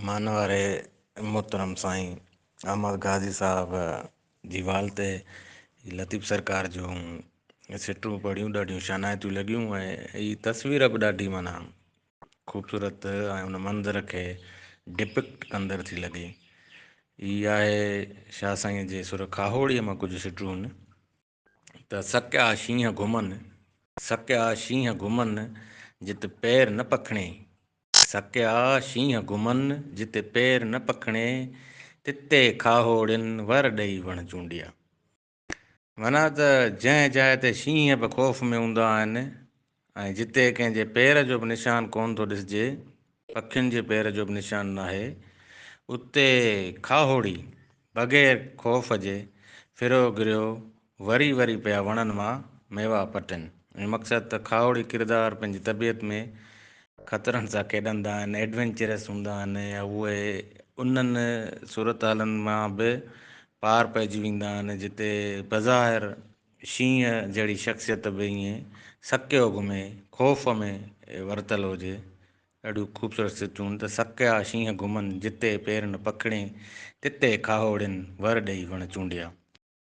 مانواري محترم سائين احمد غازي صاحب جي وال تي لطيف سرڪار جون سٽون پڙهيون، ڏاڍيون شانائتيون لڳيون ۽ هي تصوير به ڏاڍي معنيٰ خوبصورت ۽ ان منظر کي ڊپڪٽ ڪندڙ ٿي لڳي. هي آهي شاهه سائينء جي سر کاهوڙيء مان ڪجهه سٽون ته سڪيا شينهن گهمن، سڪيا شينهن گهمن، جت پير نه پکڻي، سڪيا شينهن گهمن، جت پير نه پکڻي، تتي کاهوڙين ور ڏئي وڻ چونڊيا. معنيٰ ته جنهن جاء تي شينهن به خوف ۾ هوندا آهن ۽ جتي ڪنهن جي پير جو به نشان ڪونه ٿو ڏسجي، پکين جي پير جو به نشان ناهي، اتي کاهوڙي بغير خوف جي ڦريو گريو وري وري پيا وڻن مان ميوا پٽن. ۽ مقصد ته کاهوڙي ڪردار پنهنجي طبيعت ۾ خطرن سان کيڏندا آهن، Adventurous هوندا آهن يا اهي انهن صورتحالن مان به پار پئجي ويندا آهن جتي بظاهر شينهن جهڙي شخصيت به ائين سڪيو گهمي، خوف ۾ ورتل هجي. ڏاڍيون خوبصورت سٽون ته سڪيا شينهن گهمن، جتي پير نه پکڙين، تتي کاهوڙين ور ڏئي وڻ چونڊيا.